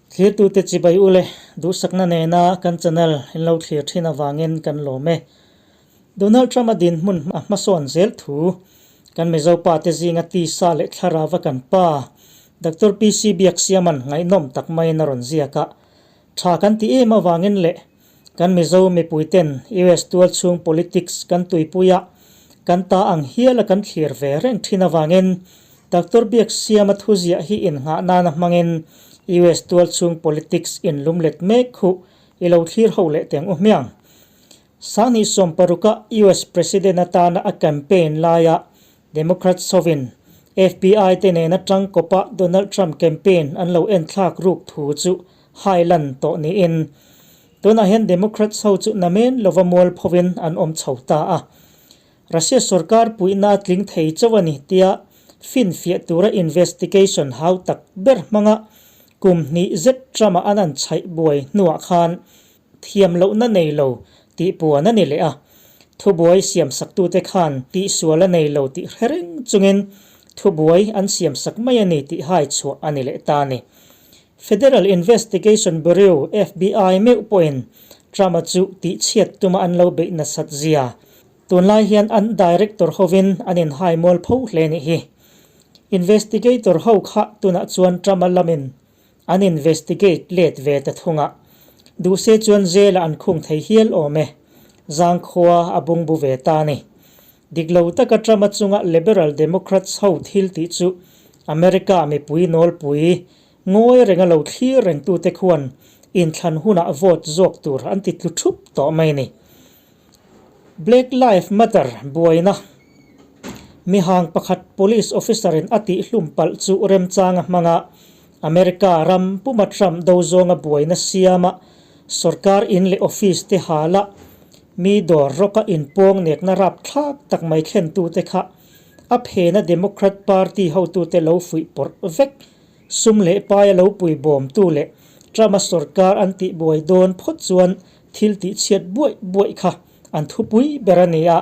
Thlirtute chibai ule, duhsakna nena kan channel in lo thlir thin avangin kan lawm e. Donald Trump-a dinhmun a hmasawn zel thu kan Mizo pa te zinga tisa leh thlarava kan pa Doctor PC Biaksiama'n ngaihnawm tak maiin a rawn ziak a. Tha kan ti em avangin leh kan Mizo mipuiten US tualchhung politics kan tuipuia kan ta ang hiala kan thlir ve reng thin avangin Doctor Biaksiama thuziah hi innghah nana hmangin US tualchhung politics inlumlet mek khuh i lo thlir ho leh teng u hmiang. Sangni sawmparuka US President atana a campaign laia Democrats hovin FBI te nena tangkawpa Donald Trump campaign an lo enthlak ruk thu chu hailan tawh niin tunah hian Democrats ho chu namen lova mualphovin an awm chho ta a. Russia sorkar puihna a tling thei chauh a ni tia finfiah tura investigation hau tak ber hmanga kum hnih zet Trump-a an an chhaih buai hnuah khan Thiam lohna nei lo tih puan a ni leh a, thubuai siamsaktute khan tihsual a nei lo tih hre reng chungin thubuai an siamsak mai a ni tih hai chhuah a ni leh ta a ni. Federal Investigation Bureau, FBI, meuh pawhin Trump-a chu tihchhiat tuma an lo beih nasat zia tunlai hian an director hovin an inhai mual pho hle nih hi. Investigator ho kha tunah chuan Trump-a lamin An investigate let ve ta thung a, duhse chuan jail ah an khung thei hial awm e. Zangkhua a bungbu ve ta a ni. Dik lo taka Trump-a chunga Liberal Democrats ho thil tih chu America mipui nawlpui ngawi renga lo thlir rengtute khuan inthlan hunah vote zawk tur an ti tlu thup tawh mai a ni. Black Live Matter buaina mihang pakhat police officer in a tihhlum palh chu remchanga hmanga America ram puma Trump do zawnga buaina siama sorkar in leh office te hala mi dawr rawka inpawng nekna rapthlak tak mai thlentute kha a phena Democrat Party hotute lo fuih pawrh vek sum leh paia lo puibawmtu leh Trump-a sorkar an tihbuai dawn phawt chuan Thil tihchhiat buaih buaih kha an thupui ber a ni a.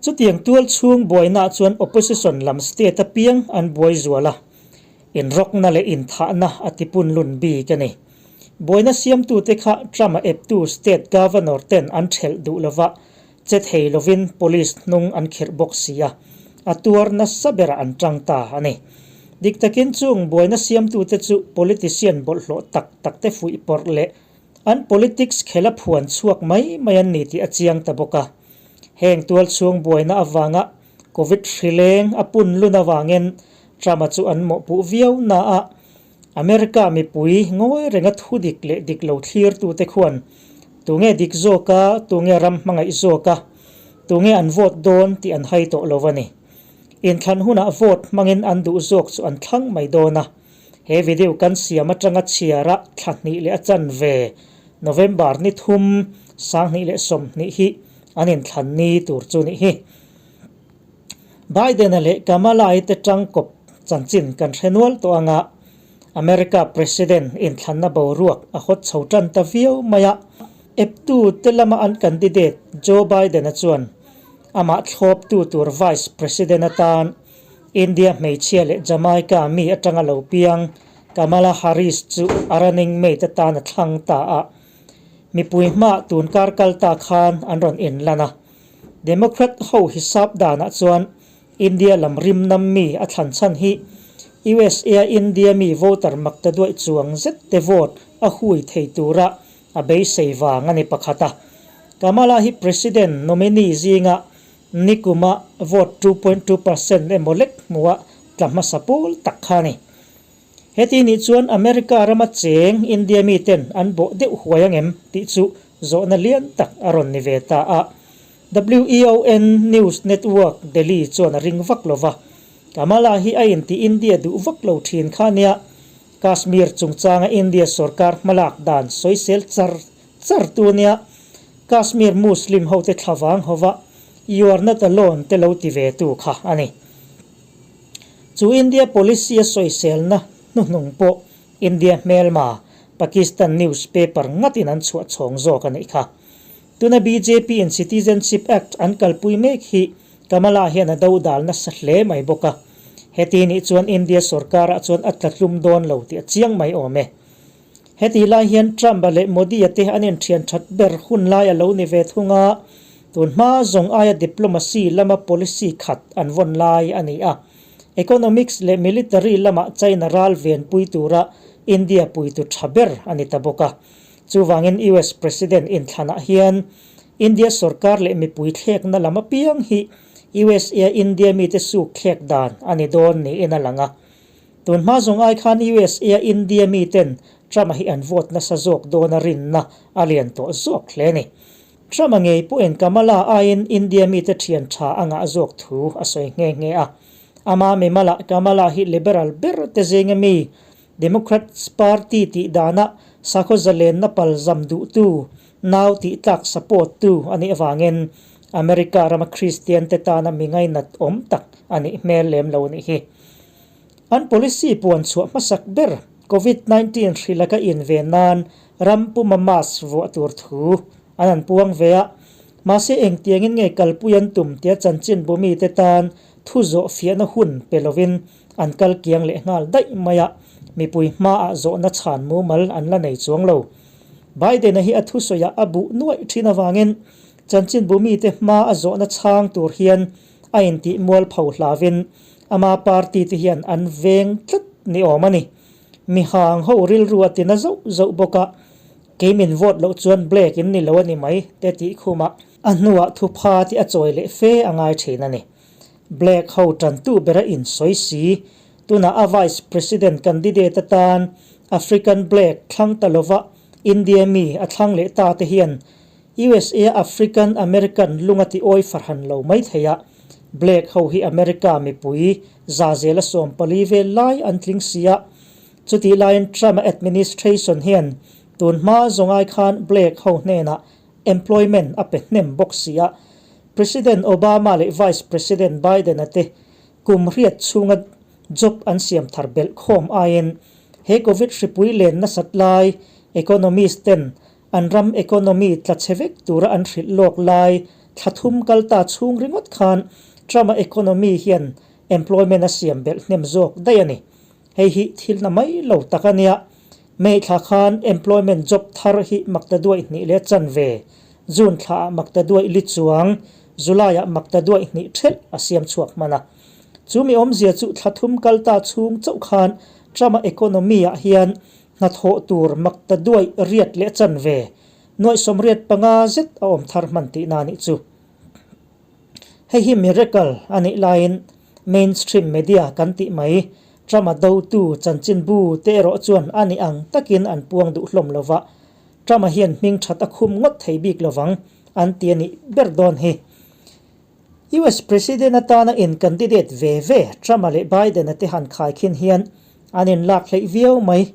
Chutiang tual chhung buainaah chuan opposition lam state apiang an buai zual a, inrawkna leh inthahna a tipun lun bik a ni. Buaina siamtute kha Trump-a eptu state governor ten an thelh duh lova, che thei lovin police hnung an khirh bawk si a, a tuar nasa berah an tang ta a ni. Dik takin chung buaina siamtute chu politician bawlhhlawh tak takte fuih pawrh leh an politics khela phuan chhuak mai mai an ni tih a chiang ta bawk a. Heng tualchhung buaina avanga Covid hrileng a pun lun avangin Trump-a chu an mawhpuh viau na a, America mipui ngawi renga thu dik leh dik lo thlirtute khuan tunge dik zawk a, tunge ram hmangaih zawk a, tunge an vote dawn tih an hai tawh lo a ni. Inthlan hunah vote hmangin an duh zawk chu an thlang mai dawn a. He video kan siam atanga chhiara thla hnih leh a chanve, November ni thum, 2020 hi an inthlan ni tur chu nih hi. Biden-a leh Kamala-i te tangkawp chanchin kan hre nual tawh anga America President inthlanna boruak a hawt chho tan ta viau mai a. Eptu te lama an candidate Joe Biden-a chuan amah thlawptu tur Vice President atan India hmeichhia leh Jamaica mi atanga lo piang Kamala Harris chu a running mate atan a thlang ta a. Mipui hmaah tun kar kal ta khan an rawn inlan a. Democrat ho hisap danah chuan India lam rim nam mi a thlan chhan hi USA a India mi voter makta duaih chuang zet te vote a hui thei tura a beisei vang a ni pakhat a. Kamala hi President nominee zinga nikuma vote 2.2% emaw lek hmuha tla hmasa pawl tak kha a ni. Heti nih chuan America rama cheng India miten an bawh deuh huai angem tih chu zawhna lian tak a rawn ni ve ta a. WEON News Network Delhi chuan a ring vak lo va, Kamala hi a inti India duh vak lo thin kha nia Kashmir chungchanga India sorkar hmalak dan sawisel char char tu nia Kashmir Muslim hote thlavang hova You are not alone te lo ti ve tu kha a ni. Chu India policy a sawiselna hnuhnung pawh India hmelma Pakistan news paper ngatin an chhuah chhawng zawk a nih kha. Tuna bjp in Citizenship Act an kalpui mek hi Kamala hian a do dal nasa hle mai bawk a. Heti nih chuan India sorkarah chuan a tla tlum dawn lo tih a chiang mai awm e. Heti lai hian Trump-a leh Modi-a te an inthian that ber hun lai a lo ni ve thung a, tun hma zawng aia diplomacy lama policy khat an vawn lai a ni a. Economics leh military lamah China ral venpui tura India puitu tha ber a ni ta bawk a. Chuvangin US President inthlanah hian India sorkar leh mipui thlekna lam apiang hi USA India mite suk thlek dan a ni dawn niin a lang a. Tun hma zawng ai khan USA India miten Trump-a hi an vote nasa zawk dawn a rinna a lian tawh zawk hle a ni. Trump-a ngei pawhin Kamala aiin India mite thian tha a ngah zawk thu a sawi nghe nghe a. Ama mimalah Kamala hi liberal ber te zinga mi Democrats party tih dana sakhaw zalenna palzam duhtu, nau tih tlak support tu a nih avangin America rama Kristian te tana mi ngainat awm tak a nih hmel lem lo nih hi. An policy puan chhuah hmasak ber Covid 19 hri laka inve nan ram puma mask vuah tur thu an han puang ve a, mahse engtiangin nge kalpui an tum tia chanchinbu mite tan thu zawh fiahna hun pe lovin An kal kiang leh nghal daih mai a, mipui hmaah zawhna chhan mumal an la nei chuang lo. Biden-a hi a thusawiah a buh nuaih thin avangin chanchinbu mite hma a zawhna chhang tur hian a intih mualpho hlavin ama party te hian an veng tlat ni awm a ni. Mi hang ho rilru a tina zauh zauh bawk a, kei min vote loh chuan black in ni lo a ni mai te tih khumah a hnuah thupha te a chawi leh fe a ngai thin a ni. Black ho tantu bera insawi si. Tunah a Vice President candidate atan African Black thlang ta lova India mi a thlang leh ta te hian USA a African American lung a ti awi farhan lo mai thei a. Black ho hi America mipui za zela 14 vel lai an tling si a. Chutih laiin Trump a administration hian tun hma zawngai khan Black ho hnenah employment a pe hnem bawk si a, President Obama leh Vice President Biden-a te kum hriat chhunga job an siam thar belh khawm aiin he Covid hripui len nasat lai economist ten an ram economy tla chhe vek tura an hrilh lawk lai thla thum kal ta chhung ringawt khan Trump-a economy hian employment a siam belh hnem zawk daih a ni. Hei hi thil na mai lo tak a nia. May thla khan employment job thar hi makta duaih hnih leh chanve, June thla ah makta duaih li chuang, July ah makta duaih hnih thelh a siam chhuak hman a. Chu mi awmzia chu thla thum kal ta chhung chauh khan Trump-a economy ah hian hnathawh tur makta duaih riat leh chanve, nuaih 85 zet a awm thar hman tihna a nih chu. Hei hi miracle a nih laiin mainstream media kan tih mai, Trump-a dotu chanchinbu te erawh chuan a nih ang takin an puang duh hlawm lo va, Trump-a hian hming that a khum ngawt thei bik lo vang an ti a nih ber dawn hi. US President atana in candidate ve ve Trump-a leh Biden-a te han khaikhin hian an inlak hleih viau mai.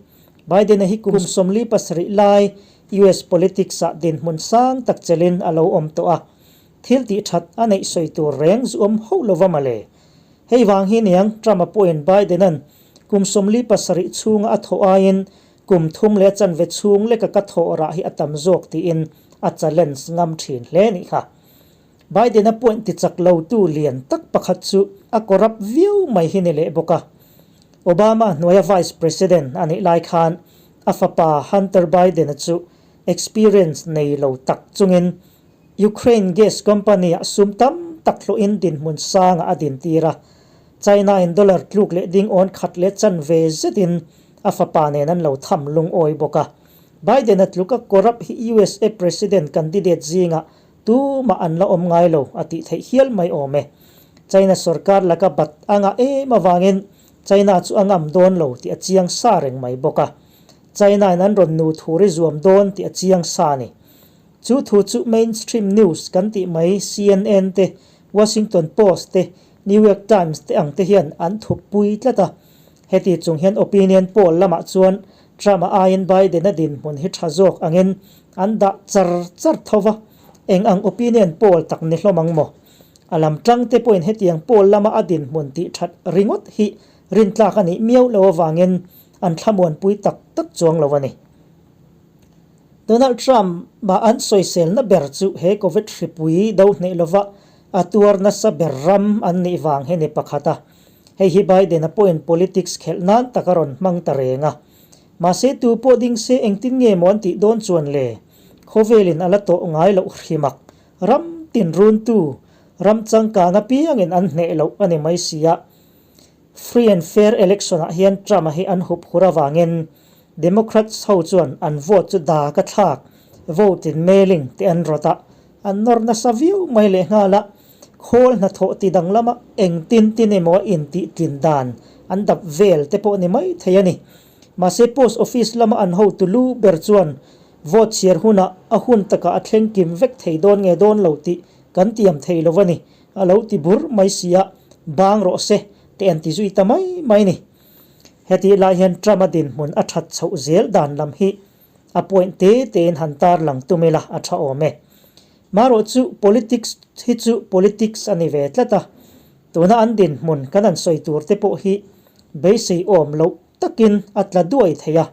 Biden-a hi kum 47 lai US politics-ah dinhmun sang tak chelin a lo awm tawh a, Thil tih that a neih sawi tur reng zu awm hauh lo va mawle. Hei vang hi niang Trump-a pawhin Biden-a'n kum 47 chhunga a thawh aiin kum thum leh a chanve chhung leka ka thawh rah hi a tam zawk tiin a challenge ngam thin hle nih kha. Biden-a point tichak lotu lian tak pakhat chu a corrupt viau mai hi ni leh bawk a. Obama hnuaia Vice President a nih lai khan a fapa Hunter Biden-a chu experience nei lo tak chungin Ukraine gas company-ah sum tam tak hlawhin dinhmun sangah a dintir a, China-in dollar tluk leh ding awn khat leh chanve zetin a fapa nen an lo tham lungawi bawk a. Biden-a tluka corrupt hi USA president candidate zingah tumah an la awm ngai lo a tih theih hial mai awm e. China sorkar laka bat a ngah em avangin China chu a ngam dawn lo tih a chiang sa reng mai bawk a. China-in an rawn nu thur i zuam dawn tih a chiang sa a ni. Chu thu chu mainstream news kan tih mai CNN te, Washington Post te, New York Times te ang te hian an thup pui tlat a. Heti chung hian opinion poll lamah chuan Trump-a aiin Biden-a dinhmun hi tha zawk angin an dah char char tho va, eng ang opinion poll tak ni hlawm ang maw? A lam tang te pawhin hetiang poll lama a dinhmun tih that ringawt hi rintlak a nih miau lo avangin an thlamuanpui tak tak chuang lo a ni. Donald Trump-a an sawiselna ber chu he Covid hripui do hneh lova a tuar nasa ber ram an nih vang hi ni pakhat a. Hei hi Biden-a pawhin politics khelh nan tak a rawn hmang ta reng a. Mahse tu pawh ding se engtin nge maw an tih dawn chuan le? Khawvelin a la tawh ngai loh hrimak. Ram tin runtu, ram changkang apiangin an hneh loh a ni mai si a. Free and fair election ah hian Trump-a hi an hup hur avangin Democrats ho chuan an vote chu dak a thlak, vote in mailing te an rawt a, an nawr nasa viau mai lehnghal a, khawl hnathawh ti danglama engtin tin emaw a intih tlin dan an dap vel te pawh ni mai thei a ni. Mahse post office lama an hotu lu ber chuan vote chhiar hunah a hun takah a thleng kim vek thei dawn nge dawn lo tih kan tiam thei lo a ni, a lo ti bur mai si a, bang rawh se te an ti zui ta mai mai ni. Hetih lai hian Trump-a dinhmun a that chhoh zel dan lam hi a point te tein han tarlang tum ila a tha awm e. Marawh chu politics hi chu politics a ni ve tlat a, tuna an dinhmun kan han sawi tur te pawh hi beisei awm loh takin a tla duai thei a,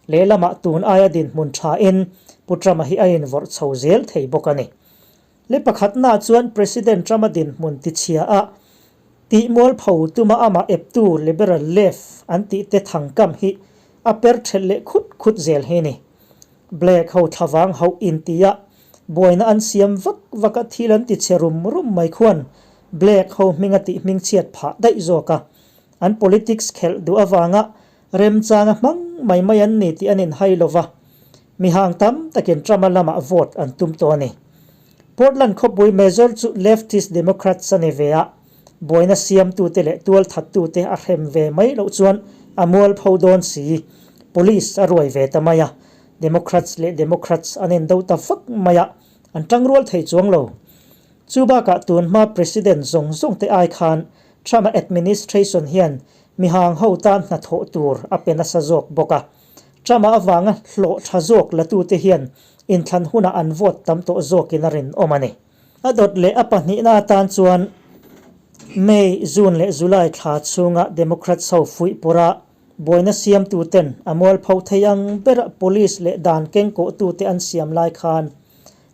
lehlamah tun aia dinhmun thain Pu Trump-a hi a invawrh chho zel thei bawk a ni. Le pakhatna chuan President Trump-a dinhmun tichhia a, tih mualpho tuma amah eptu Liberal Left an tih te thangkam hi a per thelh leh khut khut zel hi ni. Black ho thlavang hauh intia buaina an siam vak vak a thil an tichhe rum rum mai khuan Black ho hminga tih hmingchhiat phah daih zawk a, an politics khelh duh avanga remchanga hmang mai mai an ni tih an inhai lova. Mihang tam takin Trump-a lamah vote an tum tawh a ni. Portland khawpui major chu leftist Democrats a ni ve a, buaina siamtute leh tualthattute a hrem ve mai loh chuan a mualpho dawn si. Police a ruai ve ta mai a, Democrats leh Democrats an indo ta vak mai a, an tangrual thei chuang lo. Chu bakah tun hma President zawng zawng te ai khan Trump-a administration hian mihang ho tan hnathawh tur a pe nasa zawk bawk a. Trump-a avanga hlawh tha zawk latute hian inthlan hunah an vote tam tawh zawkin a rinawm a ni. A dawt leh a pahnihna atan chuan May, June leh July thla chhunga Democrats ho fuih pawrha buaina siamtuten a mualpho thei ang bera police leh dan kengkawhtute an siam lai khan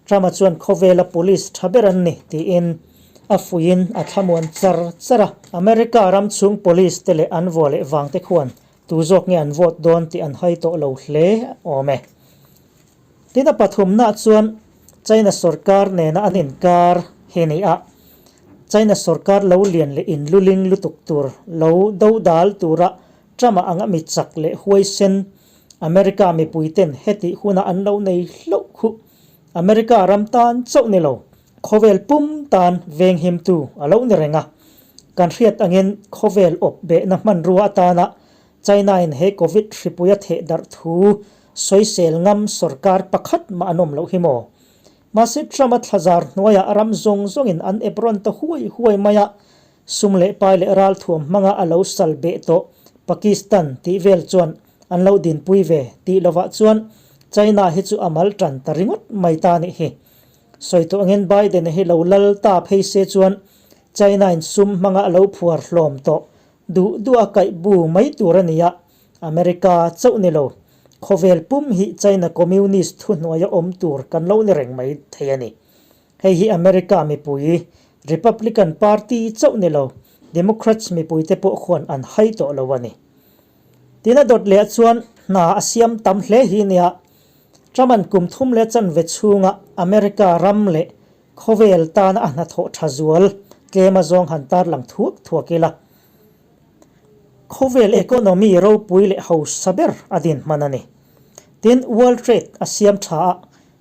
Trump-a chuan khawvela police tha ber an ni tiin a fuihin a thlamuan char char a. America ram chhung police te leh an vua leh vangte khuan Tu zawk nge an vote dawn tih an hai tawh lo hle awm e. Tin a pathumnaah chuan China sorkar nena an inkar hi ni a, China sorkar lo lian leh inluling lutuk tur lo dodal tura Trump-a anga mi chak leh huaisen America mipuiten hetih huna an lo nei hlauh khu America ram tan chauh ni lo khawvel pum tan venghimtu a lo ni reng a. Kan hriat angin khawvel awp behna hmanrua atana China-in he Covid hripui a theh darh thu sawisel ngam sorkar pakhat mah an awm loh hi maw? Mahse Trump-a thlazar hnuaiah ram zawng zawngin an ep rawn ta huai huai mai a, sum leh pai leh ralthuam hmanga a lo sal beh tawh Pakistan tih vel chuan an lo dinpui ve tih lovah chuan China hi chu a mal tan ta ringawt mai ta nih hi. Sawi tawh angin Biden-a hi lo lal ta phei se chuan China-in sum hmanga a lo phuar hlawm tawh duh duh a kaih bu mai tur a ni a, America chauh ni lo, khawvel pum hi China Communist thuhnuaia awm tur kan lo ni reng mai thei a ni. Hei hi America mipui, Republican Party chauh ni lo, Democrats mipuite pawh khuan an hai tawh lo a ni. Tin a dawt leh chuan hna a siam tam hle hi nia, Trump-a'n kum thum leh chanve chhunga America ram leh Khawvel tana a hnathawh tha zual tlem a zawng han tarlang thuak thuak ila, khawvel economy ropui leh hausa ber a din hman a ni. Tin, World Trade a siam tha a,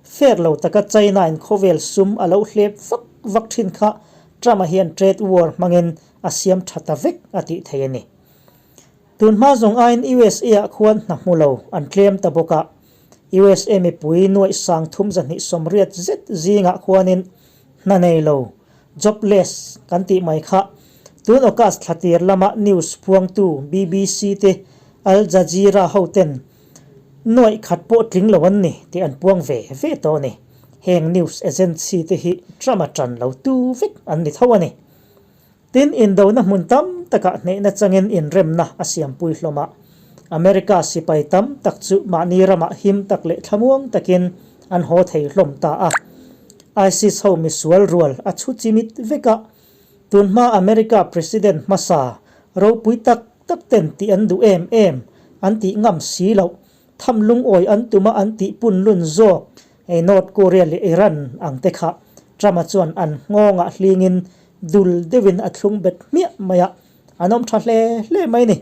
fair lo taka China-in khawvel sum a lo hlep vak vak thin kha Trump-a hian trade war hmangin a siam tha ta vek a tih thei a ni. Tun hma zawng aiin USA-ah khuan hna hmu lo an tlem ta bawk a, USA mipui nuaih sang thum zahnih 80 zet zingah khuanin hna nei lo, jobless, kan tih mai kha. Tun August thla tir lama news phuangtu BBC te Al Jazeera hoten nuaih khat pawh tling lo an ni tih an puang ve ve tawh a ni. Heng news agency te hi Trump-a tan lo tu vek an ni tho a ni. Tin, indona hmun tam takah hnehna changin inremna a siampui hlawm a. America sipai tam tak chu mahni ramah him tak leh thlamuang takin an haw thei hlawm ta a. ISIS ho misual rual a chhu chimit vek a. Tunhma America President hmasa Ropui tak tak ten tih an duh em em, an tih ngam si loh. Tham lungawi an tuma an tih pun lun zawk hei North Korea leh Iran ang te kha Trump-a chuan an nghawngah hlingin dul deuhin a thlung bet hmiah mai a, an awm tha hle hle mai ni.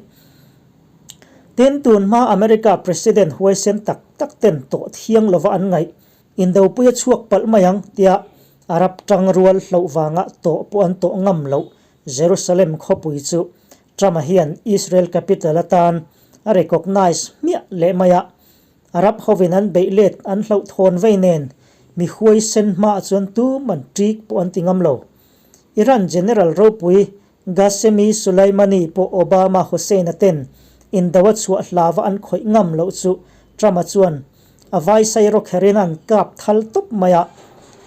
Tin, tun hma America President huaisen tak tak ten tawh thiang lova an ngaih Indopui a chhuak palh mai ang tia Arab tangrual hloh vanga tawh pawh an tawh ngam loh Jerusalem khawpui chu Trump-a hian Israel capital atan a recognise hmiah leh mai a, Arab hovin an beih let an hlauhthawn vei nen mi huaisen hmaah chuan tum an ṭik pawh an ti ngam lo. Iran General ropui Ghasemi Soleimani pawh Obama Hussein-a ten indo a chhuah hlava an khawih ngam loh chu Trump-a chuan a vaisai rawkherin an kap thal tawp mai a,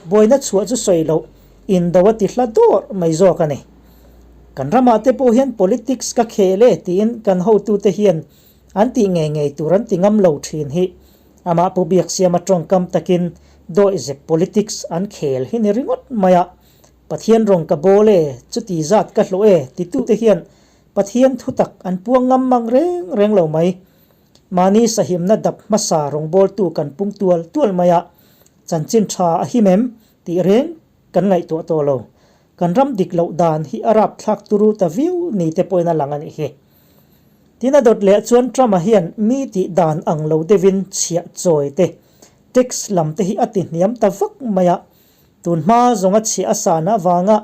buaina chhuah chu sawi loh indo a ti hla dawr mai zawk a ni. Kan ramah te pawh hian politics ka khel e tiin kan hotute hian an tih ngei ngei tur an ti ngam lo thin hi amah Pu Biaksiama tawngkam takin dawihzep politics an khel hi ni ringawt mai a, Pathian rawng ka bawl e, chuti zat ka hlawh e titute hian Pathian thutak an puang ngam mang reng reng lo mai. Mahni sahimna dap hmasa rawngbawltu kan pung tual tual mai a, chanchin tha a him em tih reng kan ngaihtuah tawh lo. Kan ram dik loh dan hi a rapthlak turu ta viau ni te pawhin a lang a nih hi. Tin a dawt leh chuan Trump-a hian mi tih dan ang lo deuhin chhiah chawi te, tax lam te hi a ti hniam ta vak mai a, tun hma zawnga chhiah a san avanga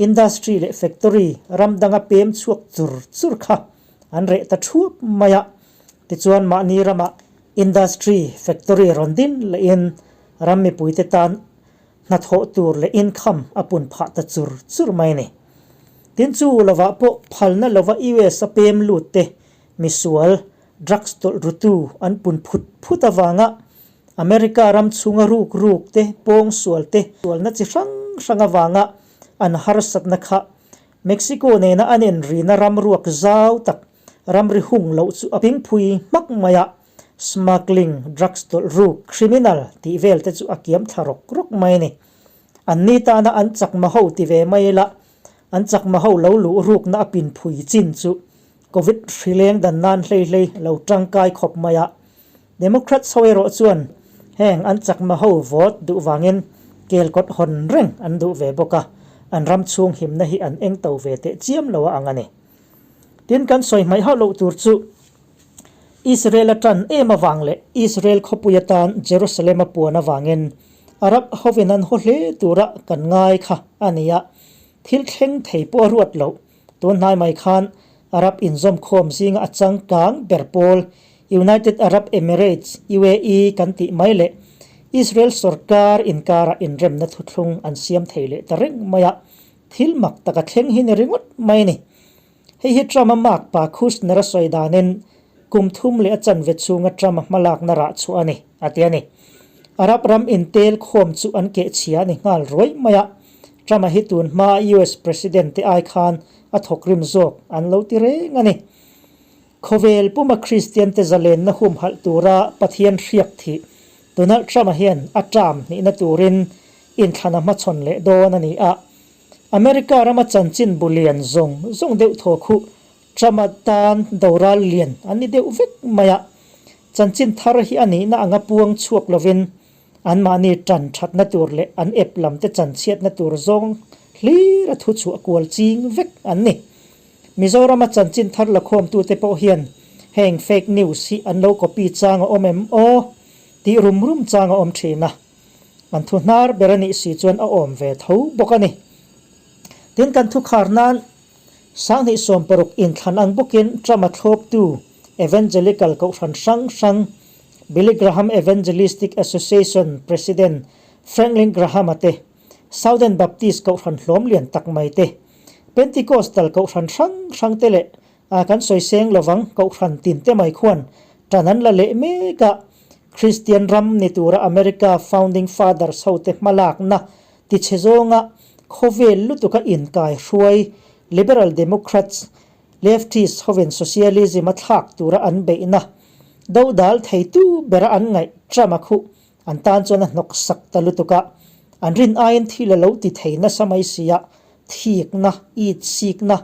industry leh factory ram danga pem chhuak chur chur kha An reh ta thuap mai a, tichuan mahni ramah industry factory rawn din lehin ram mipuite tan hnathawh tur leh income a pun phah ta chur chur mai a ni. Tin chu lovah pawh phalna lova US a pem lut te misual drugs tawlh rutu an pun phut phut avanga America ram chhunga ruk ruk te pawngsual te sualna chi hrang hrang avanga an harsatna kha Mexico nena an enrina ram ruak zau tak ramri hung loh chu a pingphui hmak mai a, smuggling, drugs tawlh ruk, criminal tih vel te chu a kiam thla rawk rawk mai a ni. Anni tana an chakma ho ti ve mai la, an chakma ho lo luh rukna a pinphui chin chu Covid hrileng dan nan hlei hlei lo tangkai khawp mai a. Democrats ho erawh chuan heng an chakma ho vote duh vangin kelkawt hawn reng an duh ve bawk a, an ram chhung himna hi an eng to ve teh chiam lo a ang a ni. Tin, kan sawi hmaih hauh loh tur chu Israel a tan em avang leh Israel khawpui atan Jerusalem a puan avangin Arab hovin an haw hle tura kan ngai kha a ni a, thil thleng thei pawh a ruat loh. Tun hnai mai khan Arab inzawmkhawm zinga a changkang ber pawl United Arab Emirates, UAE, kan tih mai leh Israel sorkar inkarah inremna thuthlung an siam thei leh ta reng mai a, thil mak taka thleng hi ni ringawt mai a ni. Hei hi Trump-a makpa Kushner-a sawi danin kum thum leh a chanve chhunga Trump-a hmalakna rah chhuah a ni, a ti a ni. Arab ram intel khawm chu an kehchhia a ni nghal ruai mai a, Trump-a hi tun hmaa US President te ai khan a thawkrim zawk an lo ti reng a ni. Khawvel puma Kristian te zalenna humhalh tura Pathian hriak thih Donald Trump-a hian a term hnihna turin inthlan a hmachhawn leh dawn a ni a. America rama chanchin bu lian zawng zawng deuh thaw khuh Trump-a tan doral lian an ni deuh vek mai a. Chanchin thar hi a nihna anga puang chhuak lovin Anmahni tan thatna tur leh an ep lam te chanchhiatna tur zawng hlir a thu chhuah kual ching vek an ni. Mizorama chanchin thar lakhawmtute pawh hian heng fake news hi an lo copy chang a awm em aw tih rum rum chang a awm thin a, an thu hnar ber a nih si chuan a awm ve tho bawk a ni. Tin kan thu khar nan 2016 inthlan ang bawkin Trump-a thlawptu Evangelical kohhran hrang hrang Billy Graham Evangelistic Association President Franklin Graham-a te, Southern Baptist kohhran hlawm lian tak mai te, Pentecostal kohhran hrang hrang te leh a kan sawi seng lovang kohhran tin te mai khuan tan an la leh mek a, Kristian ram ni tura America Founding Fathers hote hmalakna tichhe zawnga khawvel lutuka inkai hruai Liberal Democrats Leftist hovin socialism a thlak tura an beihna dodal theitu bera an ngaih Trump a khuh an tan chuan a hnawk sak ta lutuk a, an rin aiin thil a lo ti thei nasa mai si a, thikna, it sikna.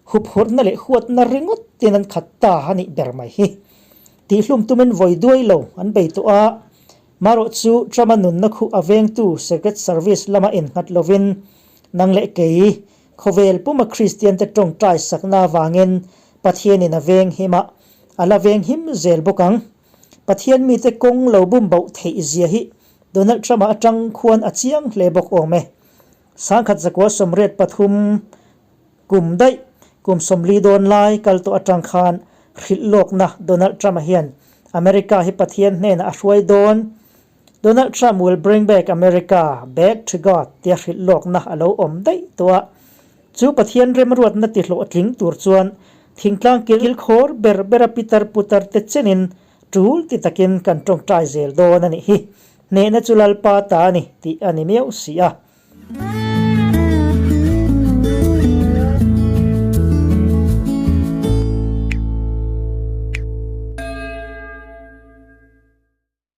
Huphurhna leh huatna ringawt tin an khat ta a nih ber mai hi. Tihhlum tumin vawi duai lo an bei tawh a, marawh chu Trump-a nunna khuh a vengtu Secret Service lama innghat lovin nang leh kei, khawvel puma Kristiante tawngtai sakna avangin Pathianin a veng him a, a la veng him zel bawk ang. Pathian mite kawng lo bum boh theih zia hi Donald Trump-a atang khuan a chiang hle bawk awm e. 1983 Kum daih, kum 40 dawn lai kal tawh atang khan hrilh lawkna Donald Trump-a hian America hi Pathian hnenah a hruai dawn, Donald Trump will bring back America back to God tia hrilh lawkna a lo awm daih tawh a. Chu Pathian remruatna ti hlawhtling tur chuan thingtlang kilkhawr ber bera pitar putar te chenin tul ti takin kan tawngtai zel dawn a nih hi. Hnehna chu Lalpa ta a ni tih a ni miau si a.